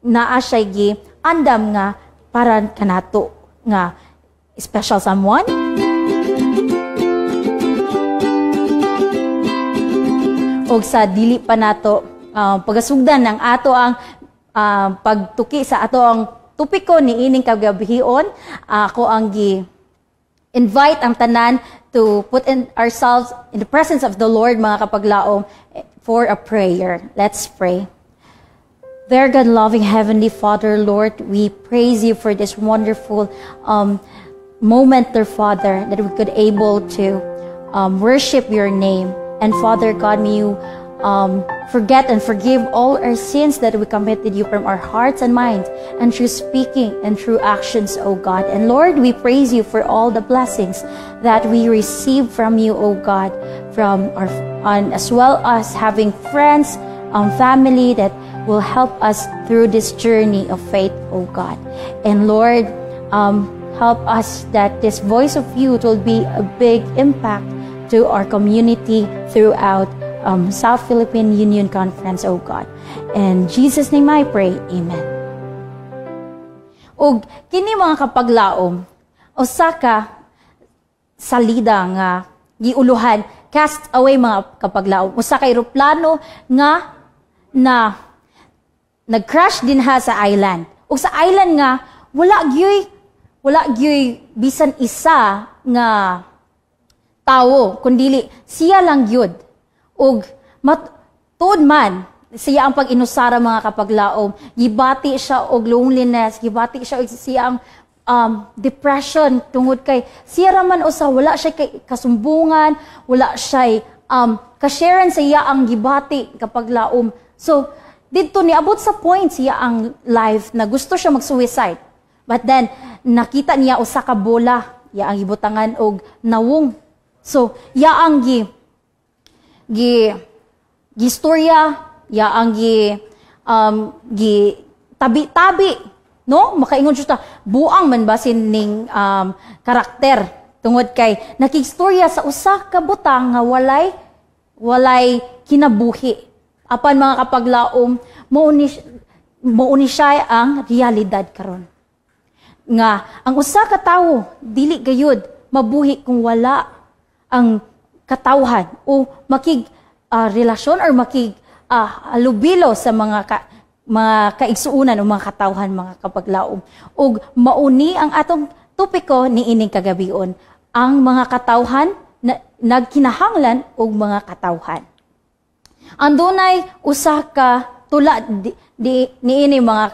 Naa siya gi andam nga para kanato nga special someone. Og sa dili pa nato pagasugdan ang ato ang pagtuki sa ato ang topiko ni ining kagabihion, ako ang gi invite ang tanan to put in ourselves in the presence of the Lord, mga kapaglaom, for a prayer. Let's pray. Dear God, loving Heavenly Father, Lord, we praise you for this wonderful moment, dear Father, that we could able to worship your name. And Father God, may you forget and forgive all our sins that we committed you from our hearts and minds, and through speaking and through actions, O God. And Lord, we praise you for all the blessings that we receive from you, O God, from our and as well as having friends, family that will help us through this journey of faith, O God. And Lord, help us that this Voice of Youth will be a big impact to our community throughout South Philippine Union Conference, O God. In Jesus' name I pray, Amen. Og kini, mga kapaglaom, usa ka salida nga giuluhan Cast Away, mga kapaglaom. Usa ka eroplano nga na nag-crash dinha sa island. Ug sa island nga wala gyuy bisan isa nga tawo kundili siya lang gyud. Ug tuod man siya ang pag-inusara, mga kapaglaom, gibati siya og loneliness, gibati siya og siya ang depression tungod kay siya ra man usa, wala siya kay kasumbungan, wala siya kasharean sa iya ang gibati, kapaglaom. So didto niabot sa point siya ang life na gusto siya mag-suicide. But then nakita niya usa ka bola, iya ang gibutangan og nawong. So iya ang gi gi gistorya, ya ang gi tabi-tabi, no? Makaingon siya, buang man basin ning karakter tungod kay nakigstorya sa usa ka butang nga walay kinabuhi. Apan, mga kapaglaom, mao ni siya ang realidad karon nga ang usa ka tawo dili gayud mabuhi kung wala ang katawhan o makig relasyon or makig alubilo sa mga kaigsuunan o mga katawhan, mga kapaglaom. Ug mauni ang atong topiko niining kagabion, ang mga katawhan na nagkinahanglan og mga katawhan. Andunay usa ka tula di niini, mga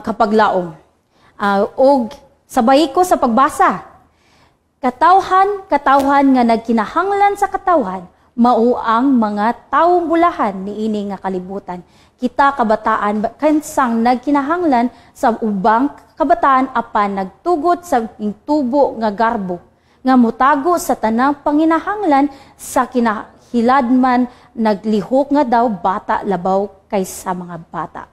kapaglaom. Og sabay ko sa pagbasa. Katawhan, katawhan nga nagkinahanglan sa katawhan, mao ang mga tawong bulahan niini nga kalibutan. Kita kabataan kansang nagkinahanglan sa ubang kabataan apan nagtugot sa tubo nga garbo nga mutago sa tanang panginahanglan sa kinahiladman, naglihok nga daw bata labaw kaysa mga bata.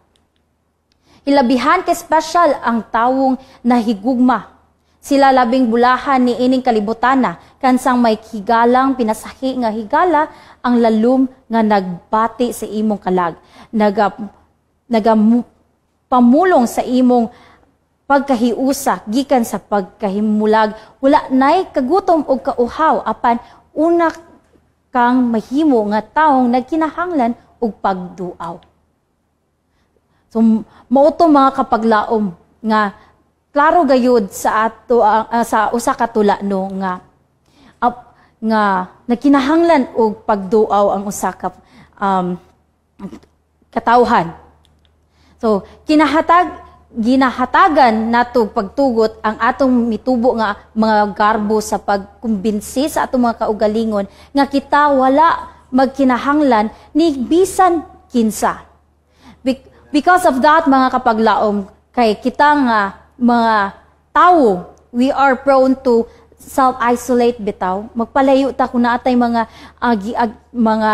Hilabihan kay special ang tawong nahigugma. Sila labing bulahan ni ining kalibutana, kansang may higalang pinasahi nga higala ang lalum nga nagbati sa imong kalag. Naga pamulong sa imong pagkahiusa gikan sa pagkahimulag, wala nay kagutom og kauhaw, apan una kang mahimo nga taong nagkinahanglan og pagduaw. So mao to, mga kapaglaom, nga klaro gayud sa ato sa usa ka tula, no, nga nagkinahanglan og pagduaw ang usa ka katawhan. So kinahatagan nato pagtugot ang atong mitubo nga mga garbo sa pagkumbinsi sa atong mga kaugalingon nga kita wala magkinahanglan ni bisan kinsa. Because of that, mga kapaglaom, kay kita nga mga tawo, we are prone to self-isolate bitaw. Magpalayo ta kung naatay mga agi, mga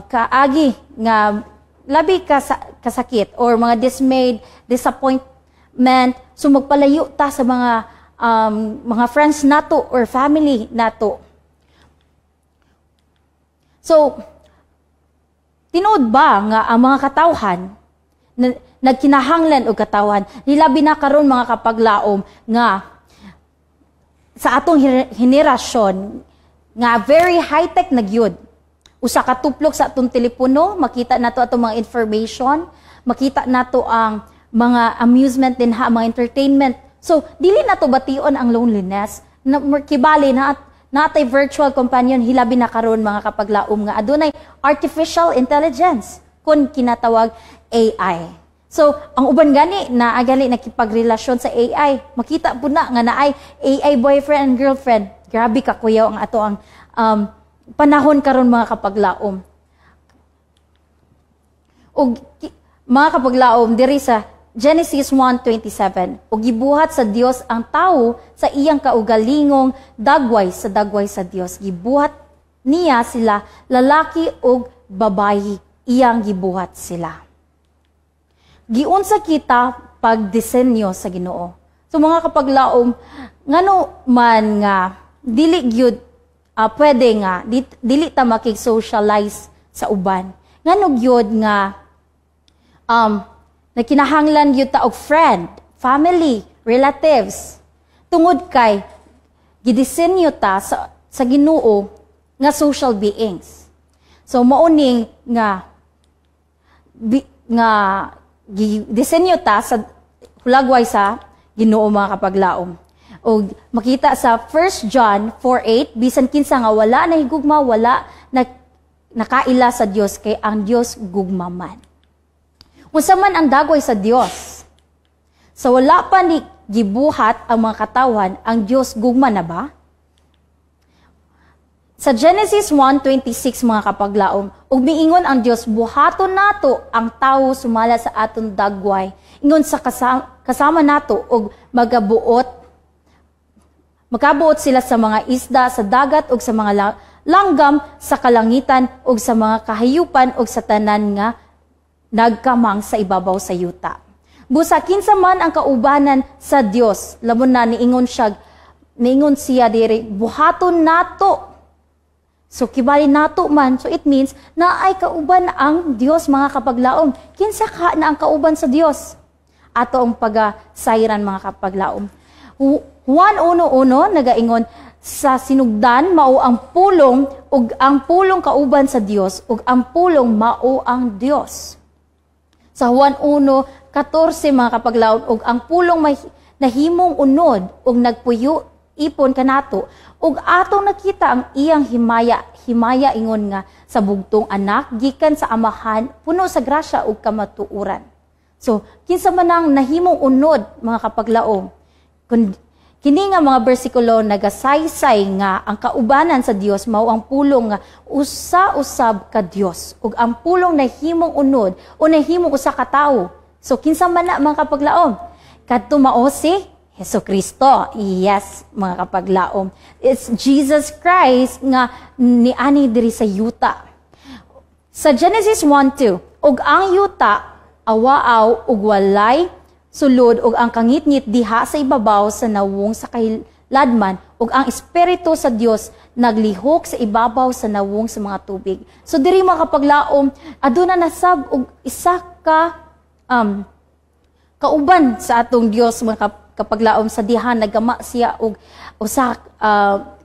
kaagi nga labi ka kasakit or mga dismayed, disappointment. So magpalayo ta sa mga friends nato or family nato. So Tinuod ba nga ang mga katawhan nagkinahanglan og katawhan? Hilabi na karon, mga kapaglaom, nga sa atong henerasyon nga very high-tech na gyud. Usa ka tuplok sa atong telepono, makita nato atong mga information, makita nato ang mga amusement din ha, mga entertainment. So, dili nato bation ang loneliness. Na, kibali na natay virtual companion, hilabi na karon, mga kapaglaom, nga adunay artificial intelligence kun kinatawag AI. So, ang uban gani na gani nakipagrelasyon sa AI. Makita po na nga naay AI boyfriend and girlfriend. Grabe ka kuyaw ang ato ang panahon karon, mga kapaglaom. Ug mga kapaglaom, diri sa Genesis 1:27, ug gibuhat sa Dios ang tawo sa iyang kaugalingong dagway, sa dagway sa Dios gibuhat niya sila, lalaki ug babayi iyang gibuhat sila. Giunsa kita pagdisenyo sa Ginoo. So mga kapaglaom, ngano man nga dili gyud pwede nga dili ta makig-socialize sa uban? Ngano gyud nga nagkinahanglan gyud ta og friend, family, relatives? Tungod kay gidisenyo ta sa Ginoo nga social beings. So mao ning nga nga gidisenyo ta sa hulagway sa Ginoo, mga kapaglaom. O makita sa 1 John 4:8, bisan kinsa nga wala na higugma, wala na nakaila sa Dios, kay ang Dios gugma man. Unsa man ang dagway sa Dios? Sa wala pa ni gibuhat ang mga katawhan, ang Dios gugma na ba? Sa Genesis 1:26, mga kapaglaom, ug miingon ang Dios, "Buhaton nato ang tawo sumala sa aton dagway, ingon sa kasama nato, ug magabuot sila sa mga isda sa dagat ug sa mga langgam sa kalangitan ug sa mga kahayupan ug sa tanan nga nagkamang sa ibabaw sa yuta." Busa kinsa man ang kaubanan sa Dios? Labon na niingon siya diri, "Buhaton nato." So kibali nato man, so it means na ay kauban ang Dios, mga kapaglaom. Kinsa ka na ang kauban sa Dios? Ato ang pagasayran, mga kapaglaom. Juan 1:1 nagaingon, "Sa sinugdan mao ang Pulong, ug ang Pulong kauban sa Dios, ug ang Pulong mao ang Dios." Sa Juan 1:14, mga kapaglaom, "Ug ang Pulong may nahimong unod ug nagpuyo ipon kanato, ug atong nakita ang iyang himaya, himaya ingon nga sa bugtong anak gikan sa Amahan, puno sa grasya ug kamatuoran." So kinsa man ang nahimong unod, mga kapaglaom? Kun kini nga mga bersikulo nagasaysay nga ang kaubanan sa Dios mao ang Pulong nga usa usab ka Dios, ug ang Pulong nahimong unod o nahimong usa ka tawo. So kinsa man na, mga kapaglaom? Kadto mao si Hesus Kristo. Yes, mga kapaglaom. It's Jesus Christ nga niani diri sa yuta. Sa Genesis 1:2, "Ug ang yuta awaaw ug walay sulod, ug ang kangitngit diha sa ibabaw sa nawong sa kahiladman, ug ang espiritu sa Dios naglihok sa ibabaw sa nawong sa mga tubig." So diri, mga kapaglaom, aduna nasab og isa ka kauban sa atong Dios, mga kapaglaom, sa diha nagama siya og usa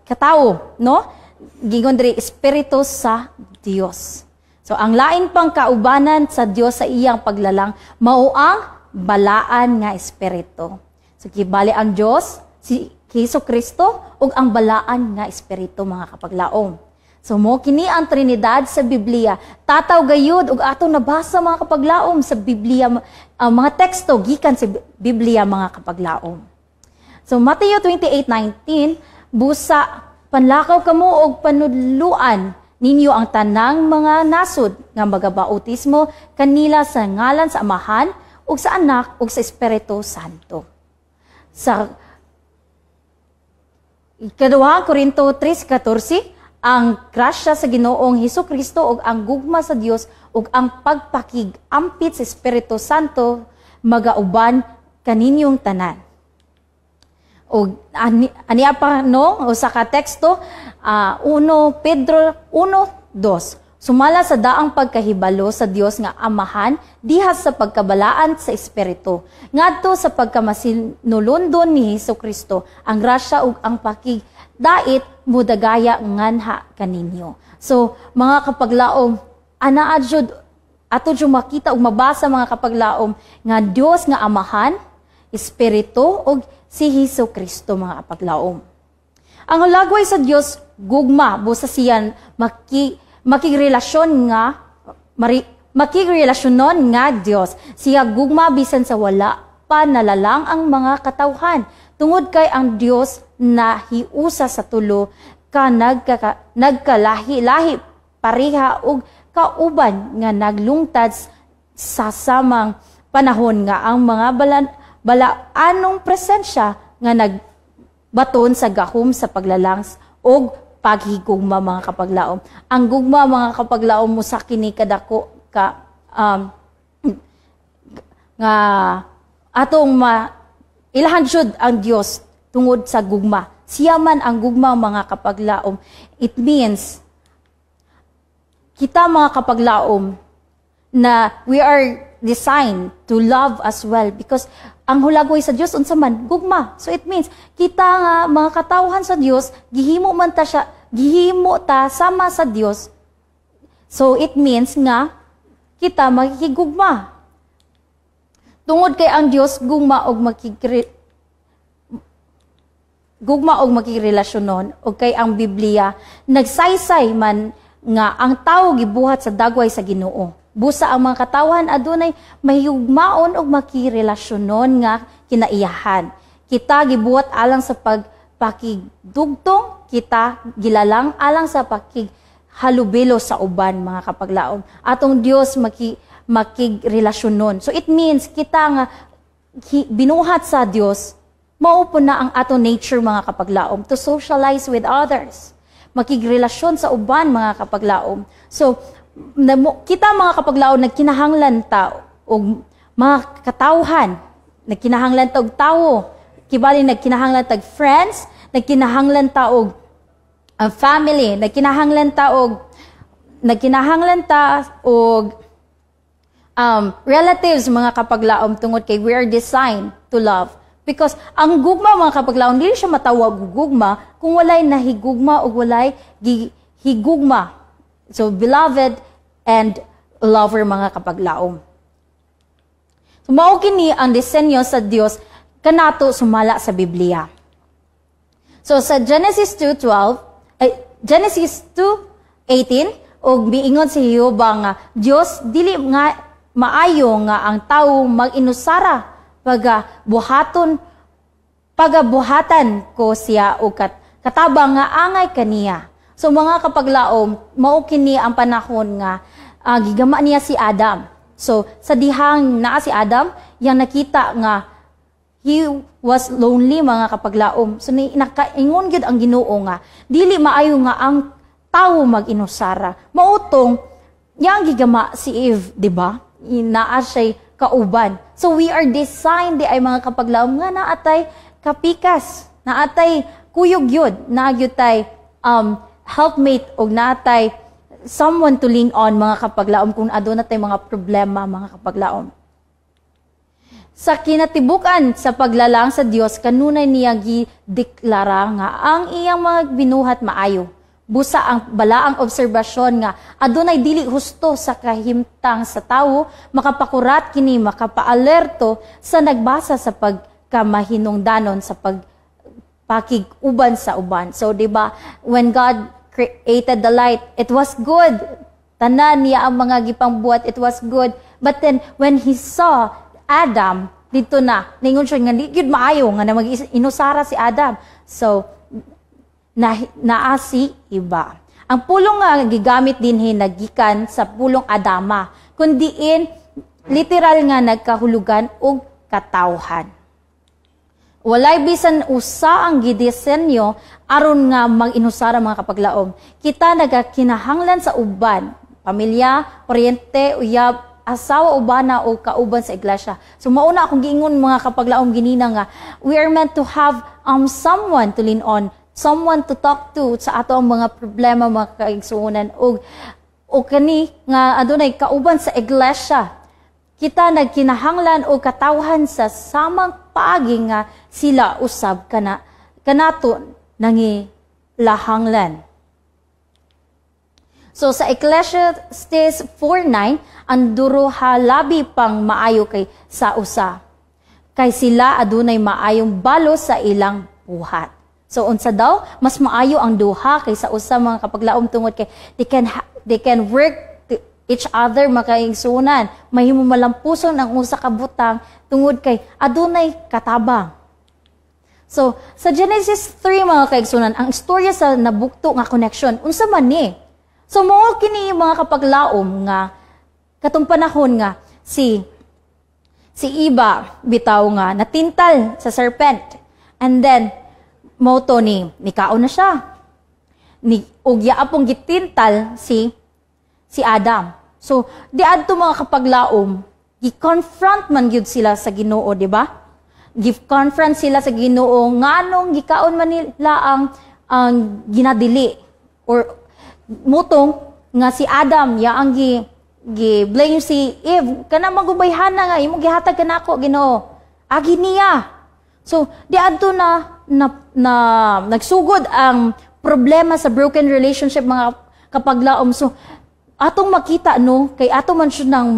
katawo, no? Gingon diri, espiritu sa Dios. So ang lain pang kaubanan sa Dios sa iyang paglalang mao ang Balaan nga Espiritu. So kibali ang Dios, si Hesus Kristo ug ang Balaan nga Espiritu, mga kapaglaom. So mo kini ang Trinidad sa Biblia. Tataw gayud ug ato nabasa, mga kapaglaom, sa Biblia, mga teksto gikan sa Biblia, mga kapaglaom. So Mateo 28:19, "Busa panlakaw kamo og panudluan ninyo ang tanang mga nasod nga magabautismo kanila sa ngalan sa Amahan ug sa Anak ug sa Espiritu Santo." Sa Ikaduha Korinto 3:14, "Ang grasya sa Ginoong Hesus Kristo ug ang gugma sa Dios ug ang pagpakig-ampit sa Espiritu Santo magauban kaninyong tanan." Og ani pa, no, usa ka teksto, 1 Pedro 1:2. Sumala sa daang pagkahibalo sa Dios nga Amahan diha sa pagkabalaan sa Espiritu ngadto sa pagkamasinulondon ni Hesus Kristo, ang grasya ug ang pakigdait mudagaya nganha kaninyo. So mga kapaglaom, anaa jud ato jud makita ug mabasa, mga kapaglaom, nga Dios nga Amahan, Espiritu ug si Hesus Kristo, mga kapaglaom. Ang hulagway sa Dios gugma, busa siyan makigrelasyon nga makigrelasyonon nga Dios. Siya gugma bisan sa wala pa nalalang ang mga katawhan. Tungod kay ang Dios nahiusa sa tulo ka nagkalahi-lahi, pareha og kauban nga naglungtad sa samang panahon nga ang mga balaanong presensya nga nagbaton sa gahom sa paglalang og paghigugma, mga kapaglaom. Ang gugma, mga kapaglaom, mo sa kini kadako ka nga atong ma ilahan jud ang Dios tungod sa gugma. Siya man ang gugma, mga kapaglaom. It means kita, mga kapaglaom, na we are designed to love as well because ang hulagway sa Dios unsa man? Gugma. So it means kita nga mga katawhan sa Dios, gihimo man ta siya, gihimo ta sama sa Dios. So it means nga kita makikigugma. Tungod kay ang Dios gugma og gugma og makigrelasyonon og kay ang Biblia nagsaysay man nga ang tawo gibuhat sa dagway sa Ginoo. Busa ang mga katawhan adunay mahigugmaon og makirelasyonon nga kinaiyahan. Kita gibuhat alang sa pagpakigdugtong, kita gilalang alang sa pakighalubilo sa uban, mga kapaglaom. Atong Dios makigrelasyonon. So it means kita nga binuhat sa Dios, mao po na ang atong nature, mga kapaglaom, to socialize with others. Makigrelasyon sa uban, mga kapaglaom. So kita, mga kapaglaom, nagkinahanglan ta og mga katawhan, nagkinahanglan ta og tawo, kibali nagkinahanglan tag friends, nagkinahanglan ta og family, nagkinahanglan ta og relatives, mga kapaglaom, tungod kay we are designed to love. Because ang gugma, mga kapaglaom, dili siya matawag og gugma kung walay nahigugma o walay higugma. So beloved and lover, mga kapaglaom. So mao kini ang disenyo sa Dios kanato sumala sa Biblia. So sa Genesis 2:12, ay, Genesis 2:18, og miingon si Jehova nga Dios, "Dili nga maayo nga ang tawo mag-inusara, pagabuhatan ko siya og katabang nga angay kaniya." So mga kapaglaom, mao kini ang panahon nga gigama niya si Adam. So sa dihang naa si Adam, yang nakita nga he was lonely, mga kapaglaom. So nakaingon gyud ang Ginoo nga dili maayo nga ang tawo mag-inusara. Mautong yang gigama si Eve, di ba? Naa siya'y kauban. So we are designed diay, mga kapaglaom, nga naatay kapikas, naatay kuyog yun, naa gyud tay helpmate og naatay someone to lean on, mga kapaglaom, kung aduna tay mga problema, mga kapaglaom. Sa kinatibukan sa paglalang sa Dios, kanunay niya gideklara nga ang iyang mga binuhat maayo. Busa ang balaang obserbasyon nga adunay dili husto sa kahimtang sa tawo, makapakurat kini, makapaalerto sa nagbasa sa pagkamahinungdanon sa pagpakig-uban sa uban. So di ba, when God created the light, it was good. Tanan niya ang mga gipangbuhat, it was good. But then when he saw Adam, dito na, ningon siya nga di gyud maayo nga na mag-inusara si Adam. So na naa si iba. Ang pulong nga gigamit dinhi nagikan sa pulong Adama, kundiin literal nga nagkahulugan og katawhan. Walay bisan usa ang gidisenyo aron nga mag-inusara, mga kapaglaom. Kita nagakinahanglan sa uban, pamilya, paryente, uyab, asawa o bana o kauban sa iglesia. So mauna akong giingon, mga kapaglaom, ginina nga we are meant to have someone to lean on, someone to talk to sa ato ang mga problema, mga kaigsuonan, og O kani nga adunay kauban sa iglesia, kita nagkinahanglan og katawhan sa samang paagi nga sila usab kana kanato nangilahanglan. So sa Ecclesiastes 4:9, ang duha labi pang maayo kay sa usa. Kay sila adunay maayong balos sa ilang buhat. So unsa daw, mas maayo ang duha kaysa usa, mga kapaglaom, tungod kay they can work to each other, makaigsunan. Mahimo malampuson ang usa ka butang tungod kay adunay katabang. So sa Genesis 3, mga kaigsunan, ang istorya sa nabukto nga connection, unsa man ni? So mao kini, mga kapaglaom, nga katong panahon nga si Eva bitaw nga natintal sa serpent and then mao to ni nikaon na siya. Ni og yaapong gitintal si Adam. So diadto, mga kapaglaom, gi-confront man gyud sila sa Ginoo, di ba? Gi-confront sila sa Ginoo nganong gikaon man nila ang ginadili or mutong nga si Adam ya ang gi blame si Eve kana magubayhana nga imong gihatag kanako, Ginoo, agi niya. So diadto na nagsugod ang problema sa broken relationship, mga kapaglaom. So atong makita, no, kay ato man siya ng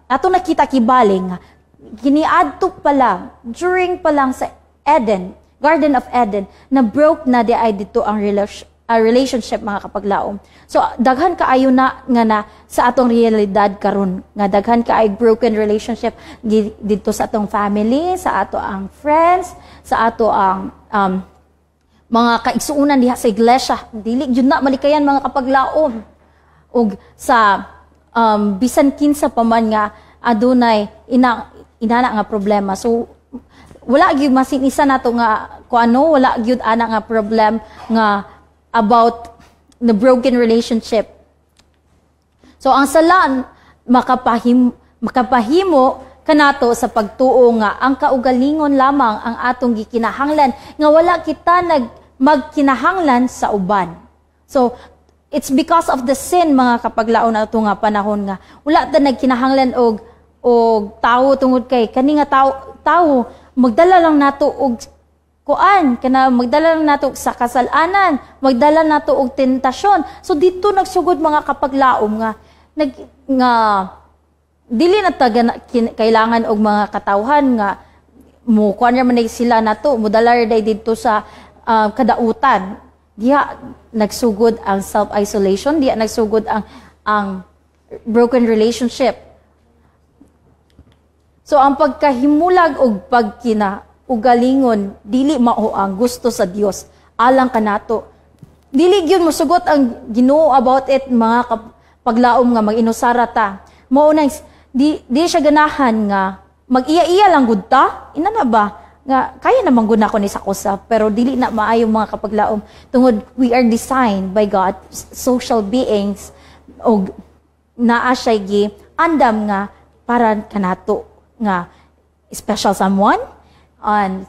atong nakita kibali nga kiniadto pa lang, during pa lang sa Eden, Garden of Eden, na broke na di ay dito ang relationship, mga kapaglaom. So daghan kaayo na nga na sa atong realidad karon nga daghan kaayo broken relationship didto sa atong family, sa ato ang friends, sa ato ang mga kaigsuonan diha sa iglesia. Dili jud na malikayan, mga kapaglaom. Ug sa bisan kinsa pa man nga adunay inana nga problema. So wala gyud masin isa nato nga kung ano, wala gyud ana nga problem nga about the broken relationship. So ang sala makapahimo kanato sa pagtuo nga ang kaugalingon lamang ang atong gikinahanglan nga wala kita magkinahanglan sa uban. So it's because of the sin, mga kapaglaon, ato nga panahon nga wala ta nagkinahanglan og tawo tungod kay kani nga tawo magdala lang nato og kuan kana, magdala lang nato sa kasalanan, magdala nato og tentasyon. So dito nagsugod, mga kapaglaom, nga nag nga dili na ta kailangan og mga katawhan nga mo kuan ra man sila nato, modala ra didto sa kadautan. Diha nagsugod ang self-isolation, diha nagsugod ang broken relationship. So ang pagkahimulag og pagkina ugalingon dili mao ang gusto sa Dios alang kanato. Dili gyud mosugot ang Ginoo about it, mga paglaom, nga mag-inusara ta. Mao nang di siya ganahan nga mag-iya-iya lang gud ta. Ina na ba nga kaya naman gud nako ni sa kusa, pero dili na maayo, mga kapaglaom, tungod we are designed by God social beings og naa siya gi andam nga para kanato nga special someone and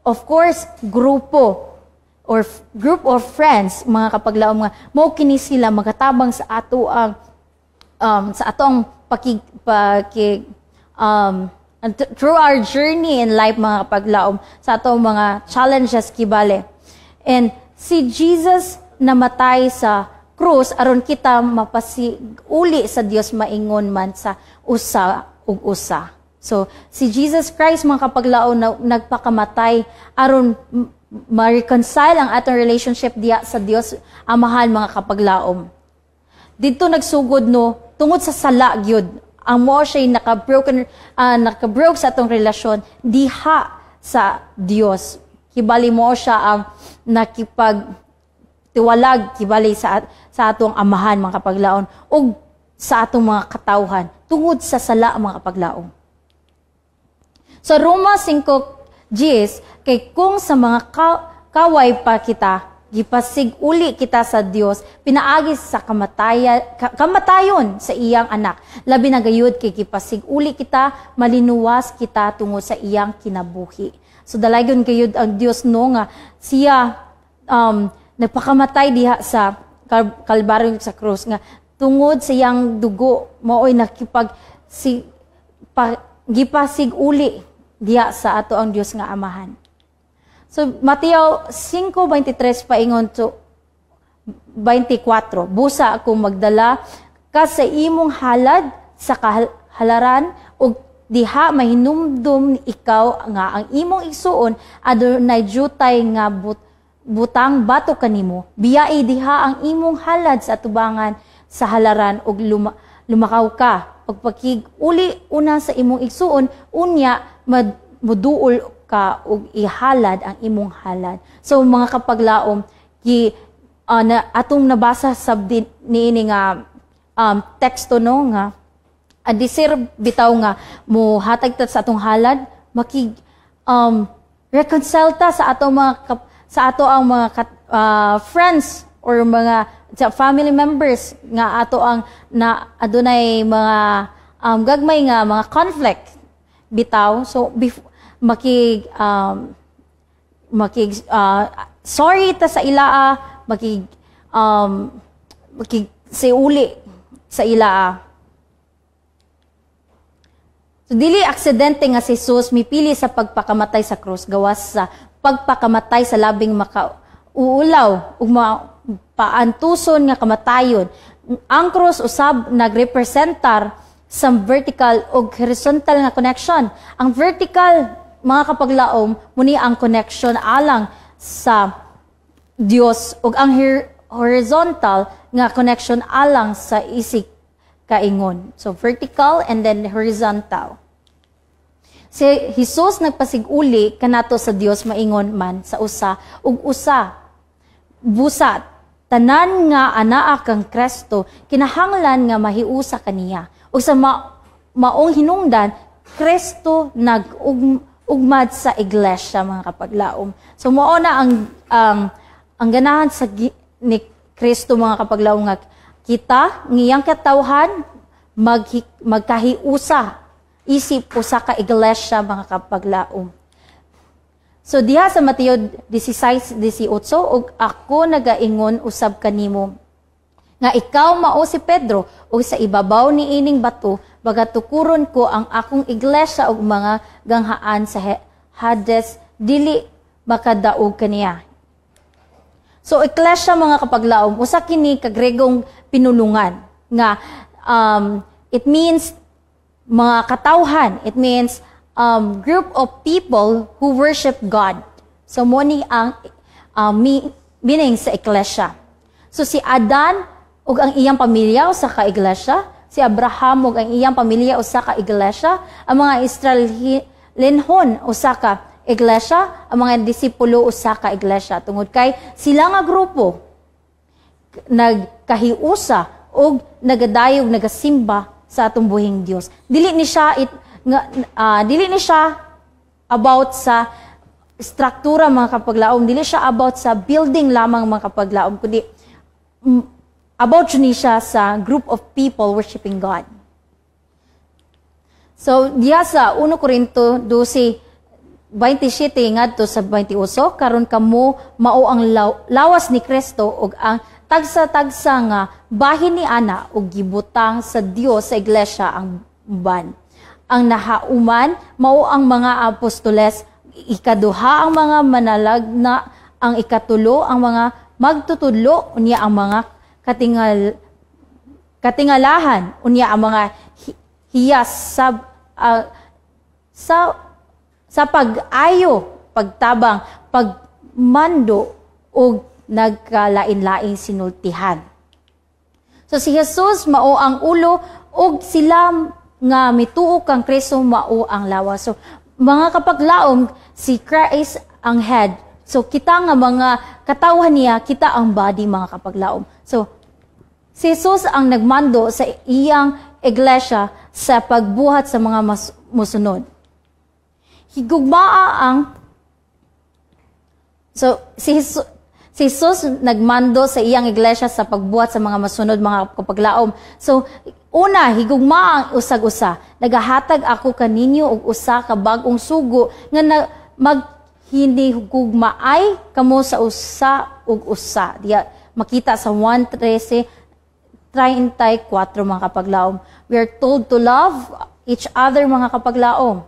of course grupo or group of friends, mga kapaglaom, nga mao kini sila magatabang sa atong paki, paki and through our journey in life, mga kapaglaom, sa atong mga challenges kibale. And si Jesus namatay sa krus aron kita mapasig-uli sa Dios maingon man sa usa ug usa. So si Jesus Christ, mga kapaglaom, na nagpakamatay aron ma-reconcile ang atong relationship diya sa Dios Amahan, mga kapaglaom. Didto nagsugod, no, tungod sa sala gyud ang mo siya naka-broken, naka-broke sa atong relasyon diha sa Dios. Kibali mo siya ang nakipag tiwalag kibali sa atong Amahan, mga kapaglaon, ug sa atong mga katawhan tungod sa sala, mga kapaglaon. Sa Roma 5:10, kay kung sa mga kaway pa kita, gipasig-uli kita sa Dios pinaagi sa kamatayon sa iyang anak. Labi na gayud kay gipasig-uli kita, malinuwas kita tungod sa iyang kinabuhi. So dalaygon gayud ang Dios, no, nga siya nagpakamatay diha sa Kalbaryo, sa krus nga Tungod sa iyang dugo, maoy nakipag si pa, gipasig-uli diha sa ato ang Dios nga Amahan. So Mateo 5:23 paingon to 24, "Busa kung magdala ka sa imong halad sa kahalaran ug diha mahinumdum ikaw nga ang imong igsuon adunay jutay nga butang batok kanimo, biyai diha ang imong halad sa atubangan sa halaran ug lumakaw ka pagpakig uli una sa imong igsuon, unya muduol ka ug ihalad ang imong halad." So mga kapaglaom, gi na, atong nabasa sab din niini nga teksto, no, nga adisir bitaw nga mo hatag ta sa atong halad, makig reconcile ta sa ato ang mga friends or mga sa family members nga ato ang na adunay mga gagmay nga mga conflict bitaw. So makig makig sorry ta sa ilaa, makig siuli sa ilaa. So dili aksidente nga si Jesus mipili sa pagpakamatay sa krus gawas sa pagpakamatay sa labing makauulaw ug paantuson nga kamatayon. Ang krus usab nagrepresentar sa vertical ug horizontal nga connection. Ang vertical, mga kapaglaom, muni ang connection alang sa Dios ug ang horizontal nga connection alang sa isig kaingon. So vertical and then horizontal. Si Jesus nagpasig-uli kanato sa Dios maingon man sa usa ug usa. Busa tanan nga anaa kang Kristo kinahanglan nga mahiusa kaniya. Ug sa maong hinungdan, Kristo nag ugmad sa iglesia, mga kapaglaom. So mao na ang ganahan sa ni Kristo, mga kapaglaom, nga kita ngiyang katawhan magkahiusa isip usa ka iglesia, mga kapaglaom. So diha sa Mateo 16:18, "Ug ako nagaingon usab kanimo nga ikaw mao si Pedro, ug sa ibabaw ni ining bato bagatukuron ko ang akong iglesia, ug mga ganghaan sa Hades dili makadaog kaniya." So iglesia, mga kapaglaom, usa kini ka Gregong pinulungan nga it means mga katawhan, it means group of people who worship God. So mo ni ang meaning sa iglesia. So si Adan ug ang iyang pamilya usa ka iglesia, si Abraham ug ang iyang pamilya usa ka iglesia, ang mga Israelinhon usa ka iglesia, ang mga disipulo usa ka iglesia, tungod kay sila nga grupo nagkahiusa ug nagadayog, nagasimba sa atong buhing Dios. Dili ni siya about sa struktura, mga kapaglaom, dili siya about sa building lamang, mga kapaglaom, kundi about ni siya sa group of people worshiping God. So diha sa 1 Corinto 12:27 ngadto sa 28, "Karon kamo mao ang lawas ni Kristo ug ang tagsa-tagsa nga bahin ni ana, ug gibutang sa Dios sa iglesia ang uban. Ang nahauman mao ang mga apostoles, ikaduha ang mga manalagna, ang ikatulo ang mga magtutudlo, unya ang mga katingalahan, unya ang mga hiyas sa pag-ayo, pagtabang, pagmando ug nagkalain-laing sinultihan." So si Jesus mao ang ulo ug sila nga mituo kang Kristo mao ang lawas. So mga kapaglaom, si Christ ang head. So kita nga mga katawhan niya, kita ang body, mga kapaglaom. So si Jesus ang nagmando sa iyang iglesia sa pagbuhat sa mga musunod. Higugmaa ang So si Jesus nagmando sa iyang iglesia sa pagbuhat sa mga masunod, mga kapaglaom. So una, higugmaa ang usag-usa. "Nagahatag ako kaninyo og usa ka bag-ong sugo nga na, maghinigugmaay kamo sa usa ug usa." Diya makita sa 1:13 34, mga kapaglaom. We are told to love each other, mga kapaglaom.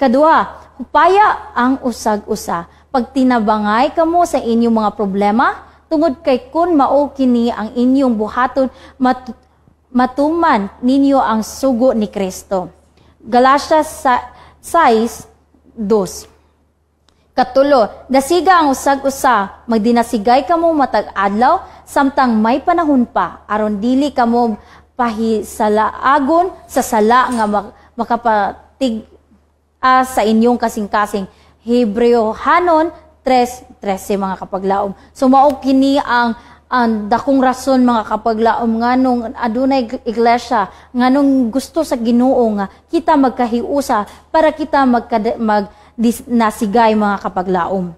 Kaduha, hupaya ang usag-usa. Pagtinabangay kamo sa inyong mga problema, tungod kay kun mao kini ang inyong buhaton, matuman ninyo ang sugo ni Kristo. Galatia 6:2. Katulo, dasiga ang usag-usa, magdinasigay kamo matag adlaw samtang may panahon pa, aron dili kamo pahisalaagon sa sala nga makapatig sa inyong kasing-kasing. Hebreo hanon 3:13, mga kapaglaom. So mao kini ang dakong rason, mga kapaglaom, nganong adunay iglesia, nganong gusto sa Ginoo nga kita magkahiusa para kita mag nasigay, mga kapaglaom.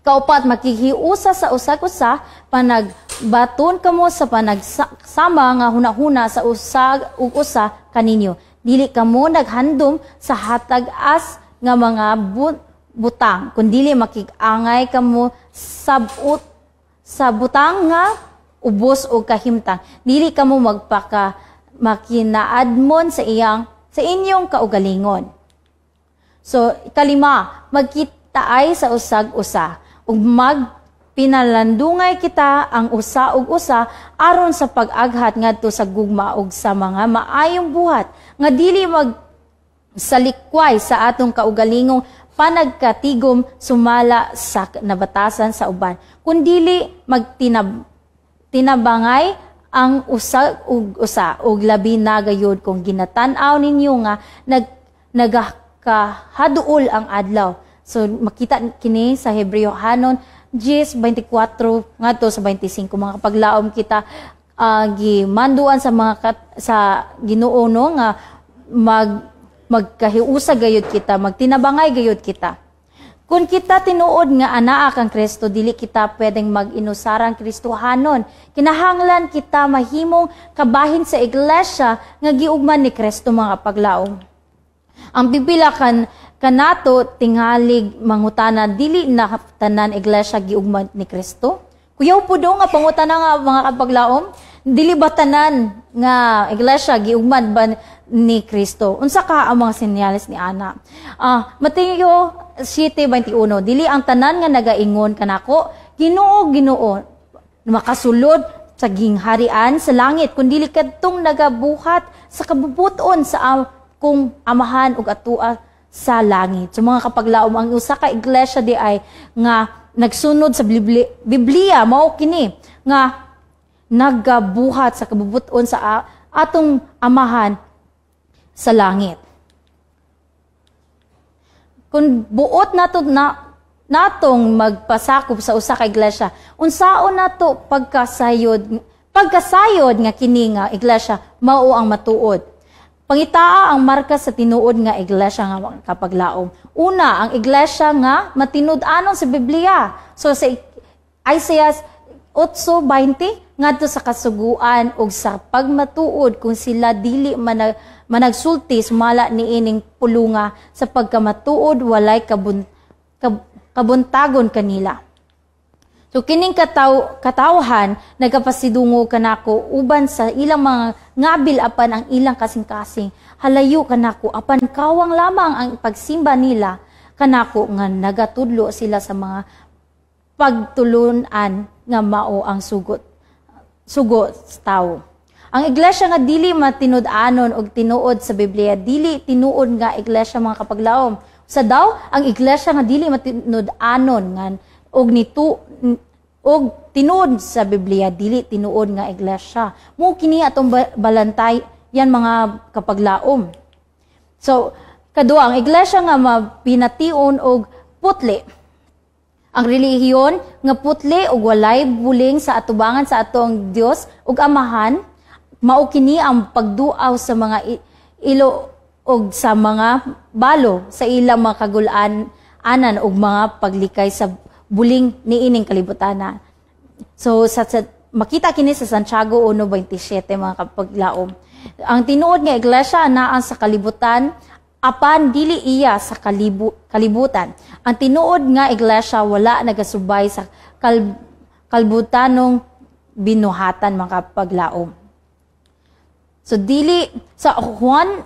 Kaupat, makihiusa sa usag-usa, panagbaton kamo sa panagsama nga hunahuna sa usag ug usa kaninyo. Dili kamo naghandom sa hatag-as nga mga butang, kundili makig-angay kamo sa butang nga ubos og kahimtang. Dili kamo magpaka makinaadmon sa inyong kaugalingon. So, kalima, magkitaay sa usag-usa ug magpinalandungay kita ang usa ug usa aron sa pag-aghat ngadto sa gugma ug sa mga maayong buhat nga dili mag salikway sa atong kaugalingong panagkatigom sumala sa nabatasan sa uban, kundili magtinabangay ang usa ug usa, ug labi na gayud kung ginatan-aw ninyo nga nagakahaduol ang adlaw. So makita kini sa Hebreo hanon 10:24 ngadto sa 25, mga kapaglaom. Kita gimanduan sa mga sa Ginoo, no, nga magkahiusa gayud kita, magtinabangay gayud kita. Kung kita tinuod nga anaa kang Kristo, dili kita pwedeng mag-inusarang Kristohanon. Kinahanglan kita mahimong kabahin sa iglesia nga giugman ni Kristo, mga paglaom. Ang pipila kan kanato tingalig mangutana, "Dili na tanan iglesia giugman ni Kristo?" Kuyaw po do nga pangutana nga, mga kapaglaom, dili ba tanan nga iglesia giugman ba ni Kristo? Unsa ka ang mga senyales ni ana? Mateo 7:21, "Dili ang tanan nga nagaingon kanako, 'Ginoo, Ginoo,' makasulod sa gingharian sa langit, kundili kadtong nagabuhat sa kabubuton sa akong Amahan ug atua sa langit." So mga kapaglaom, ang usa ka iglesia di ay nga nagsunod sa Biblia mao kini nga nagabuhat sa kabubuton sa atong Amahan sa langit. Kung buot nato na natong magpasakop sa usa ka iglesia, unsaon nato pagkasayod nga kini nga iglesia mao ang matuod? Pangitaa ang marka sa tinuod nga iglesia nga kapaglaom. Una, ang iglesia nga matinud-anon sa Biblia. So sa Isaiah 8:20 ngadto sa kasuguan ug sa pagmatuod, kung sila dili managsulti sumala niining pulunga, sa pagkamatuod walay kabuntagon kanila. So kining katawhan nagapasidungog kanako uban sa ilang mga ngabil, apan ang ilang kasing-kasing halayo kanako, apan kawang lamang ang pagsimba nila kanako nga nagatudlo sila sa mga pagtulunan nga mao ang sugo sa tawo. Ang iglesia nga dili matinud-anon og tinuod sa Biblia, dili tinuod nga iglesia, mga kapaglaom. Sa daw, ang iglesia nga dili matinud-anon nga og nitu og tinuod sa Biblia, dili tinuod nga iglesia. Mo kini atong balantay yan, mga kapaglaom. So, kadua, ang iglesia nga mapination og putli. Ang relihiyon nga putli og walay buling sa atubangan sa atong Dios ug Amahan, mao kini ang pagduaw sa mga ilo og sa mga balo sa ilang mga kagulaan anan og mga paglikay sa buling niining kalibutana. So sa makita kini sa Santiago 1:27, mga kapaglaom. Ang tinuod nga iglesia naa sa kalibutan, apan dili iya sa kalibutan. Ang tinuod nga iglesia wala nagasubay sa kalbutanong binuhatan, mga kapaglaom. So dili sa Juan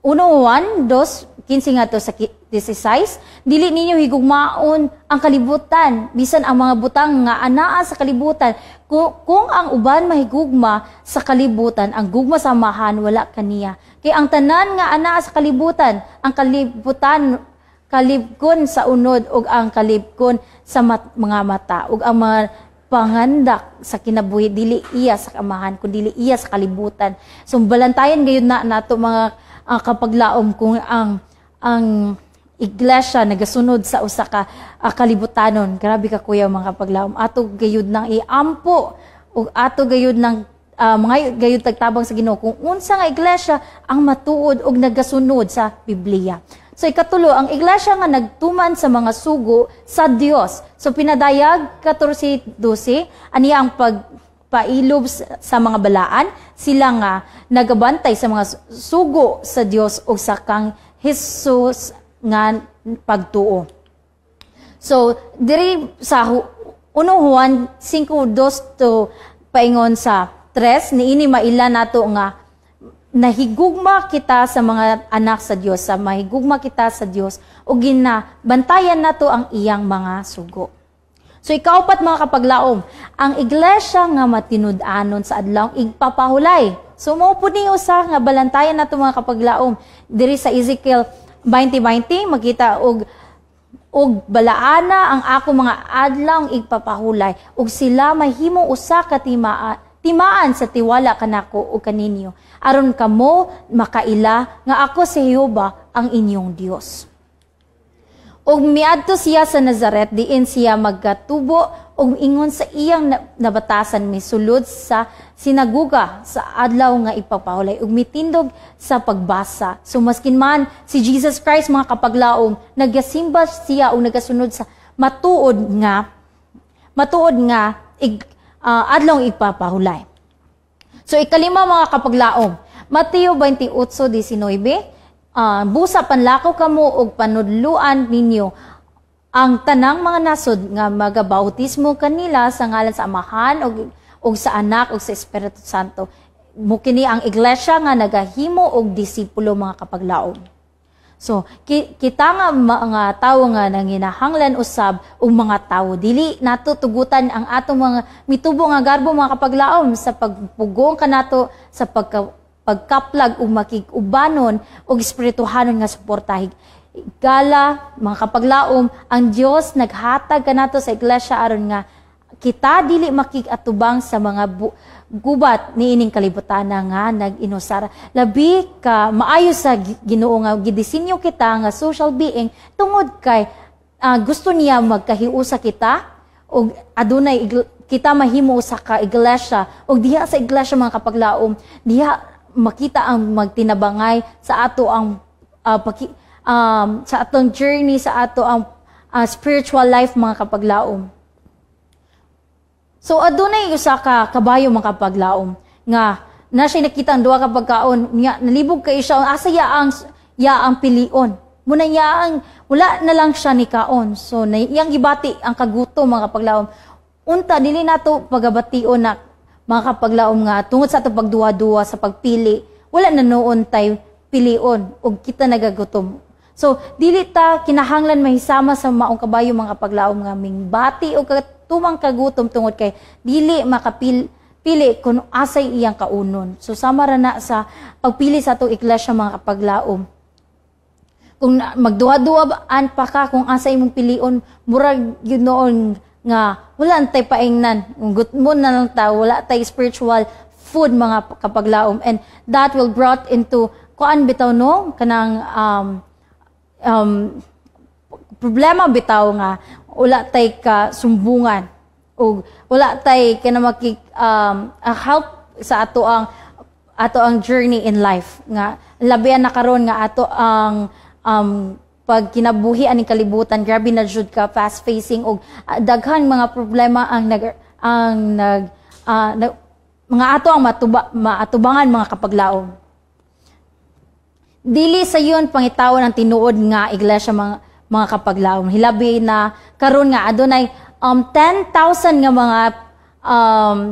1, 2, 15 ngadto sa 16, "Dili ninyo higugmaon ang kalibutan, bisan ang mga butang nga anaa sa kalibutan. Kung ang uban mahigugma sa kalibutan, ang gugma sa Amahan wala kaniya. Kay ang tanan nga anaa sa kalibutan, ang kalibutan kalibkon sa unod ug ang kalibkon sa mga mata ug ang mga pangandak sa kinabuhi, dili iya sa Amahan kun dili iya sa kalibutan." So balantayan gayud na nato, mga kapaglaom, kung ang iglesia nagasunod sa usa ka kalibutanon. Grabe ka kuya, mga kapaglaom. Ato gayud nang iampo ug ato gayud nang mga gayud tagtabang sa Ginoo kung unsa nga iglesia ang matuod ug nagasunod sa Biblia. So ikatulo, ang iglesia nga nagtuman sa mga sugo sa Dios. So Pinadayag 14:12, aniya ang pagpailob sa mga balaan, sila nga nagabantay sa mga sugo sa Dios ug sa kang Jesus nga pagtuo. So diri sa 1 Juan 5:2 to paingon sa 3, niini maila nato nga nahigugma kita sa mga anak sa Dios, sa mahigugma kita sa Dios ug ginabantayan nato ang iyang mga sugo. So ikaupat, mga kapaglaom, ang iglesia nga matinud-anon sa adlaw igpapahulay. So mao pud ni usa nga balantayan nato, mga kapaglaom. Diri sa Ezekiel 20:20 makita og "Balaana ang ako mga adlaw igpapahulay ug sila mahimo usa ka timaan sa tiwala kanako ug kaninyo, aron kamo makaila nga ako si Jehova ang inyong Dios." "Ug miadto siya sa Nazaret diin siya magkatubo, ug ingon sa iyang nabatasan misulod sa sinaguga sa adlaw nga ipapahulay ug mitindog sa pagbasa." So maskin man si Jesus Christ, mga kapaglaom, nagasimba siya ug nagasunod sa matuod nga adlaw ipapahulay. So ikalima, mga kapaglaom, Mateo 28:19, "Busa panlakaw kamo og panudluan ninyo ang tanang mga nasod nga magabautismo kanila sa ngalan sa Amahan ug sa Anak ug sa Espiritu Santo." Mao kini ang iglesia nga nagahimo og disipulo, mga kapaglaom. So, kita nga mga tawo nga nanginahanglan usab og mga tawo, dili nato tugutan ang atong mga mitubo nga garbo, mga kapaglaom, sa pagpugong kanato sa pagkaplag ug makig-ubanon og espirituhanon nga suporta. Gala, mga kapaglaom, ang Dios naghatag kanato sa iglesia aron nga kita dili makig-atubang sa mga gubat niining kalibutan nga nag-inusara. Labi ka maayo sa Ginoo nga gidisenyo kita nga social being tungod kay gusto niya magkahiusa kita og adunay kita mahimo sa ka iglesia, ug diha sa iglesia, mga kapaglaom, diha makita ang magtinabangay sa ato ang sa atong journey, sa ato ang spiritual life, mga kapaglaom. So adunay usa ka kabayo, mga kapaglaom, nga na siya nakita ang duha ka pagkaon nga nalibog kay siya asa ya ang pilion. Muna niya ang wala na lang siya ni kaon. So na iyang gibati ang kagutom, mga kapaglaom. Unta dili nato pagabation na, mga kapaglaom, nga tungod sa ato pagduha-duha sa pagpili, wala na noon tay pilion ug kita nagagutom. So dili ta kinahanglan mahisama sa maong kabayo, mga kapaglaom, nga mingbati og tumang kagutom tungod kay dili makapil pili kung asay iyang kaunon. So sama ra na sa pagpili sa atong iglesia, mga kapaglaom. Kung magduha-duha an pa ka kung asa imong pilion, murag yun noon nga wala tay paingnan. Kung gutmon na lang ta, wala tay spiritual food, mga kapaglaom, and that will brought into kuan bitaw, no, kanang problema bitaw nga wala tay ka sumbungan ug wala tay kana maki help sa ato ang journey in life, nga labian na karon nga ato ang pag kinabuhi aning kalibutan, grabe na jud ka fast facing og daghan mga problema ang nag mga ato ang maatubangan, mga kapaglaom. Dili sayon pangitawon ang tinuod nga iglesia, mga kapaglaom. Hilabi na karon nga adunay 10,000 nga mga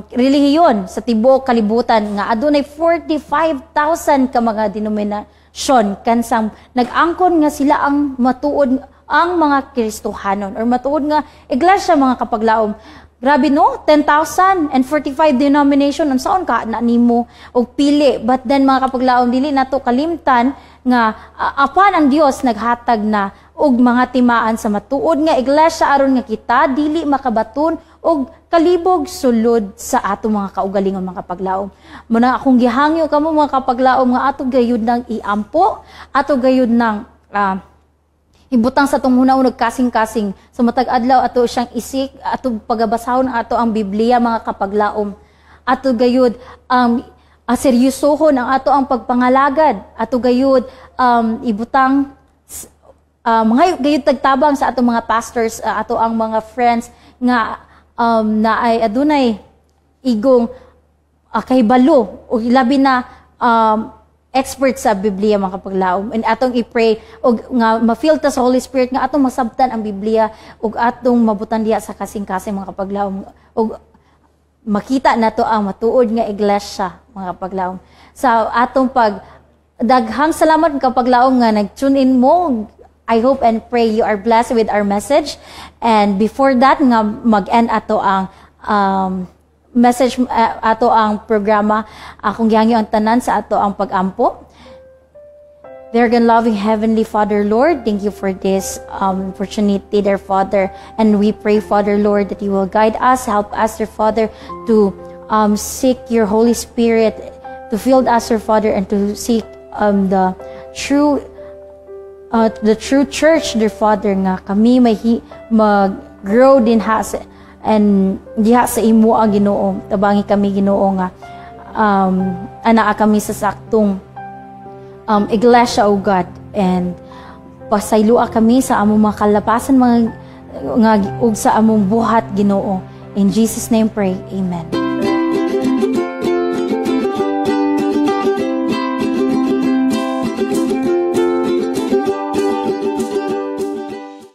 relihiyon sa tibuok kalibutan nga adunay 45,000 ka mga denominasyon kansang nag-angkon nga sila ang matuod ang mga Kristohanon or matuod nga iglesia, mga kapaglaom. Grabe, no? 10,000 and 45 denomination. Unsaon ka na nimo og pili? But then, mga kapaglaom, dili nato kalimtan nga apan ang Dios naghatag na og mga timaan sa matuod nga iglesia aron nga kita dili makabaton og kalibog sulod sa ato mga kaugalingon, mga kapaglaom. Muna akong gihangyo kamo, mga kapaglaom, nga ato gayud nang iampo, ato gayud nang ibutang sa atong hunahuna, kasing-kasing sa matag adlaw ato siyang isik, ato pagabasahon ato ang Biblia, mga kapaglaom. Ato gayud seryosohon ang ato ang pagpangalagad, ato gayud ibutang mga gayud tagtabang sa ato mga pastors, ato ang mga friends nga na ay adunay igong kahibalo o labi na expert sa Biblia, mga kapaglaom, and atong i-pray og nga ma-feel ta sa Holy Spirit nga atong masabtan ang Biblia ug atong mabutan diha sa kasing-kasing, mga kapaglaom, ug makita nato ang matuod nga iglesia, mga kapaglaom. Sa atong pag daghang salamat, kapaglaom, nga nag-tune in mo. I hope and pray you are blessed with our message. And before that nga mag-end ato ang message, ato ang programa, akong gihangyo ang tanan sa ato ang pagampo. Dear God, loving Heavenly Father, Lord, thank you for this opportunity, dear Father. And we pray, Father, Lord, that you will guide us, help us, dear Father, to seek your Holy Spirit, to fill us, dear Father, and to seek the true church, dear Father, nga kami may mag-grow din ha sa, and diha sa imo ang Ginoo. Tabangi kami, Ginoo, nga anaa kami sa saktong iglesia, O God, and pasaylua kami sa among mga kalapasan mga nga ug sa among buhat, Ginoo. In Jesus' name pray. Amen.